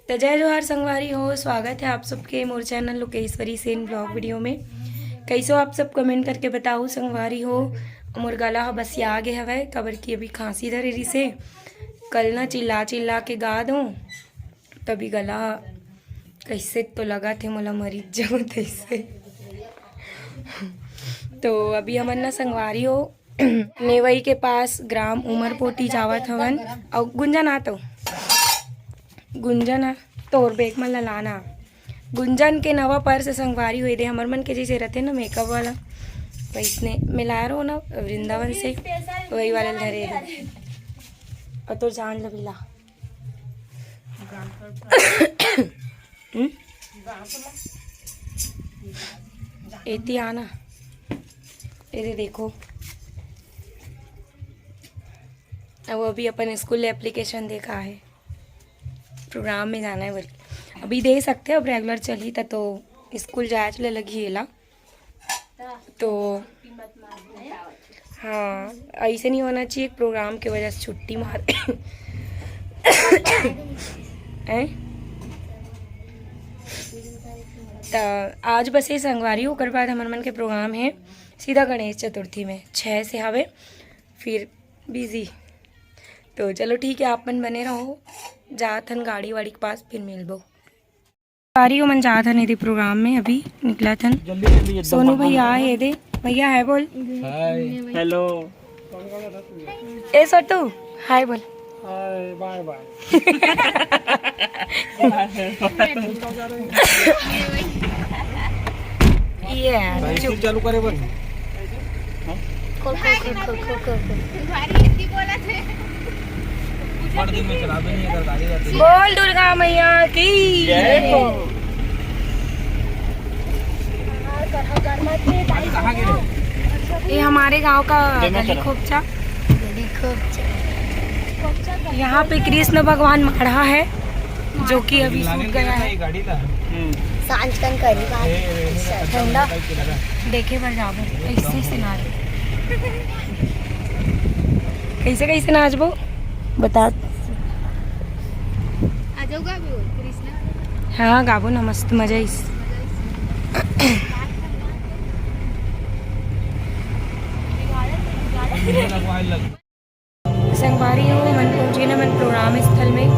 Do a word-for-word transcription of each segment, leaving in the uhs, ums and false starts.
तो जय जोहार संगवारी हो, स्वागत है आप सबके मोर channel Lokeshwari Sen blog video में। कैसो आप सब कमेंट करके बताओ संगवारी हो। मोर गला ह बसिया गे हवय, काबर कि अभी खांसी धरे रिसे। कल ना चिल्ला चिल्ला के गा दो, तभी गला ह कैसे तो लगा थे मोला मरीज जाऊँ तैसे। तो अभी हमन ना संगवारी हो नेवई के पास ग्राम उमरपोटी जावत हवन। अउ गुंजन आ तो, गुंजन आ, तोर बैग मन ला लाना। गुंजन के नवा पर्स संगवारी हो, एदे हमर मन के जैसे रथे ना मेकअप वाला, वैसने मिलाए रहो ना वृंदावन से, वही वाला धरे हे। अउ तोर जान ल भी ला। हम्म? एती आना, एदे देखो, अब अभी अपन स्कूल ले एप्लीकेशन दे के आए हे, प्रोग्राम में जाना है बोल के। अभी दे सकते हैं, अब रेगुलर चलही त तो स्कूल जाए ल लगही एला। तो हाँ, ऐसे नहीं होना चाहिए, प्रोग्राम के वजह से छुट्टी मार हैं? त आज बस ये संगवारी, ओकर बाद हमर मन के प्रोग्राम है सीधा गणेश चतुर्थी में, छः से हवे, फिर बिजी। तो चलो ठीक है, आप मन बने रहो, जात हन गाड़ी वाड़ी के पास, फिर मिलबो। संगवारी हो, मन जात हन एदे प्रोग्राम में, अभी निकलत हन। जल्दी जल्दी एकदम सोनू भैया आए हे एदे, भैया हाय बोल। हाय। हेलो। ए सोटू, हाय बोल। हाय, बाय बाय। ये है, भाई, चुप। फिर चालू करे बन। खोल, खोल, खोल। बड़ दिन में चला भी नहीं, अगर गाड़ी जाती है। बोल दुर्गा मैया की। जय हो। ये हमारे गांव का गली खोपचा। गली खोपचा। यहाँ पे कृष्ण भगवान माढ़ा है, जो कि अभी सूख गया है। गाड़ी था। हम्म। सांझ कन करी बात। ए, ए, ए, ठंडा। देखे बर जाबो, कैसे से नाच, कैसे कैसे नाचबो, बता। आ जाओ, गाबो कृष्णा। हाँ, गाबो ना, मस्त मजा आइस। संगवारी हो, मन पहुँचे ना मन प्रोग्राम स्थल में।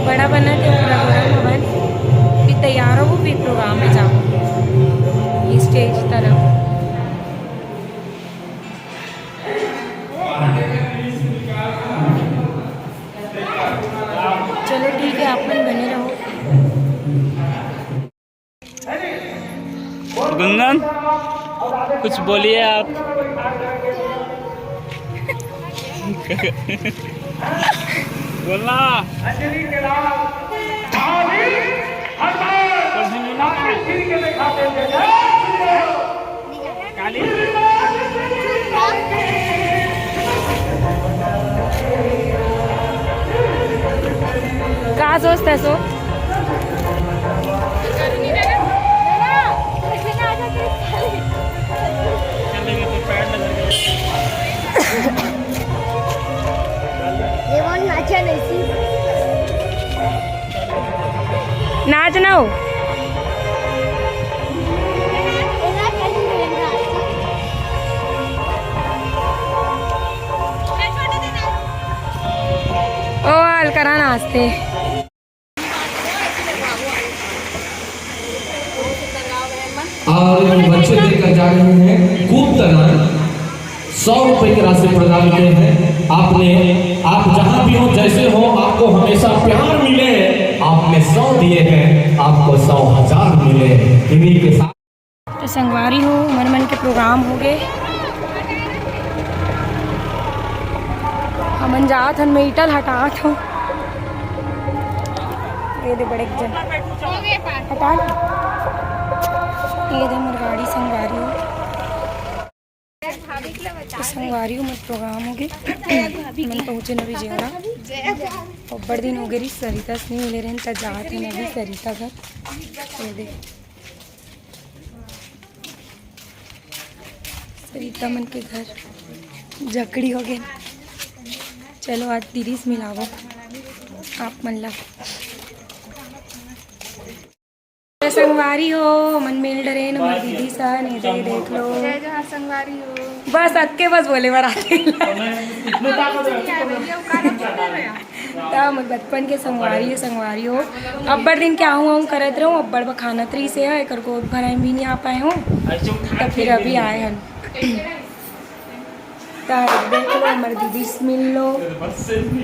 बड़ा बना थे प्रोग्राम हवन, फिर तैयार हो, फिर प्रोग्राम में जाओ। ये स्टेज तरफ। चलो ठीक है, आप मन बने रहो। गुंगन, कुछ बोलिए आप। बोलना। काली। का सोचता सो? ये मन नाचा नहीं सी। नाच ना हो। ओ अलकरा नाचते। और बच्चे लेकर जा रहे हैं गुप्त दान। सौ रुपए की राशि प्रदान किए हैं आपने। आप जहां भी हो, जैसे हो, आपको हमेशा प्यार मिले। आपने सौ दिए हैं, आपको सौ हजार मिले। इन्हीं के साथ तो संगवारी हो, हमर मन के प्रोग्राम हो गए। हमन जात हन, मैं ईटा ल हटात हूँ। ये दे बड़े जन हटा। ये दे हमर गाड़ी संगवारी हो। तो संगवारी हो, हमर प्रोग्राम हो गए। हमन पहुँचे नवी जेवरा। अब्बड़ दिन हो गए रही, सरिता से नहीं मिले रहन, त जात हन अभी सरिता घर। ये दे। रीता मन के घर जकड़ी हो गए। चलो, आज दीदी से मिलावो आप मन ला। संगवारी हो, मन मिल डरे न मोर दीदी सन, ये दे देख लो। जय जोहार संगवारी हो। बस अक्के बस बोले बर आते। त मोर बचपन के संगवारी हो, संगवारी हो। अब्बड़ दिन के आहूँ आहूँ करत रहूँ, अब्बड़ बखानत रही से एकर गोद भराई भी नहीं आ पाए हूँ, तब फिर अभी आए हन। त देख लो, हमर दीदी से मिल लो।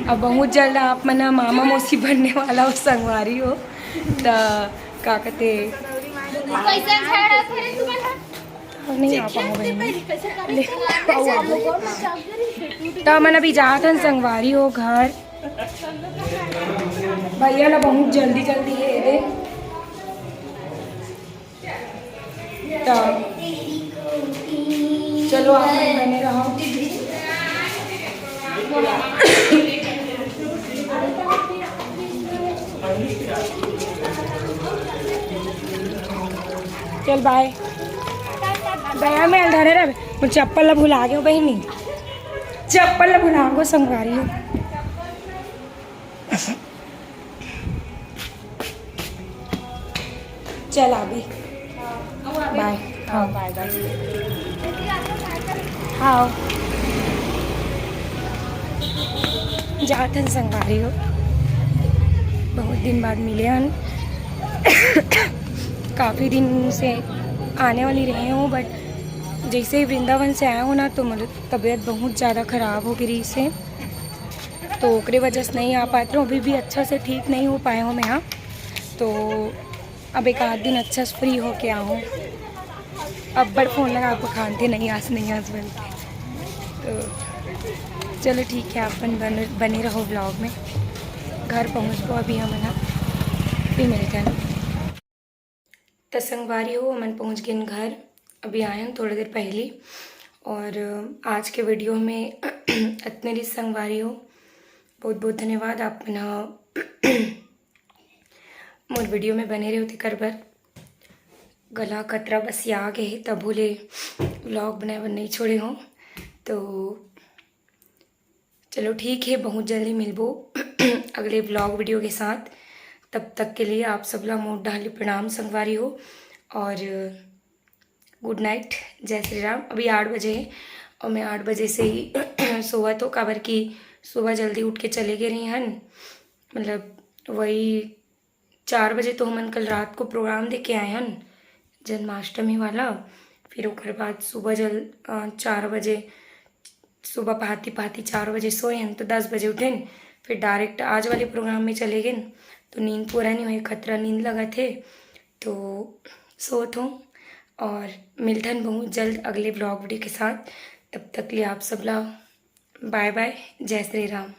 अब बहुत जल्द आप मन ह मामा मौसी बनने वाला हो, संगवारी हो। त का कहते, नहीं आ पाऊँ बहिनी। ले, आओ, आओ। त हमन अभी जात हन संगवारी हो घर। भैया ला बहुत जल्दी जल्दी हे दे। त चलो, आप मन बने रहो। चल, बाय। दया में अंधारे रह, मोर चप्पल ला भुला गयो बहिनी, चप्पल ला भुला गो संगवारी हो। चल अभी बाय। हाँ, बाय बाय। हाँ, जात हन संगवारी हो, बहुत दिन बाद मिले हन। काफ़ी दिन से आने वाली रहे हूँ, बट जैसे ही वृंदावन से आया हूँ ना, तो मोर तबीयत बहुत ज़्यादा ख़राब हो गई से, तो ओकरे वजह से नहीं आ पात रहूँ। अभी भी अच्छा से ठीक नहीं हो पाए हूँ मैं यहाँ, तो अब एक आध दिन अच्छा से फ्री होके आहूँ। अब्बड़ फोन लगा के बखानथे, नहीं आस, नहीं आस बोलके। तो चलो ठीक है, अपन बन-, बने रहो व्लॉग में। घर पहुँचबो अभी हमन ह, फिर मिलते हैं। त संगवारी हो, हमन पहुँच गेन घर, अभी आए हन थोड़ा देर पहली। और आज के वीडियो में अतने रहिस संगवारी हो, बहुत बहुत धन्यवाद आप मन ह मोर वीडियो में बने रहे हो तेकर बर। गला कतरा बसिया गे हे, तभो ले व्लॉग बनाए बर नहीं छोड़े हो। तो चलो ठीक है, बहुत जल्दी मिलबो अगले व्लॉग वीडियो के साथ। तब तक के लिए आप सब ला मोर डहर ले प्रणाम संगवारी हो, और गुड नाइट, जय श्री राम। अभी आठ बजे है और मैं आठ बजे से ही सोवत हो, काबर कि सुबह जल्दी उठ के चले गए रही हन, मतलब वही चार बजे तो हमन कल रात को प्रोग्राम देख के आए हन जन्माष्टमी वाला, फिर ओकर बाद सुबह जल-, अ, चार बजे, सुबह पहाती पहाती चार बजे सोए हन तो दस बजे उठेन, फिर डायरेक्ट आज वाले प्रोग्राम में चले गेन, तो नींद पूरा नहीं होए, खतरा नींद लगत हे। तो सोत हूँ और मिलथन बहुत जल्द अगले व्लॉग वीडियो के साथ। तब तक लिए आप सब ला बाय बाय, जय श्री राम।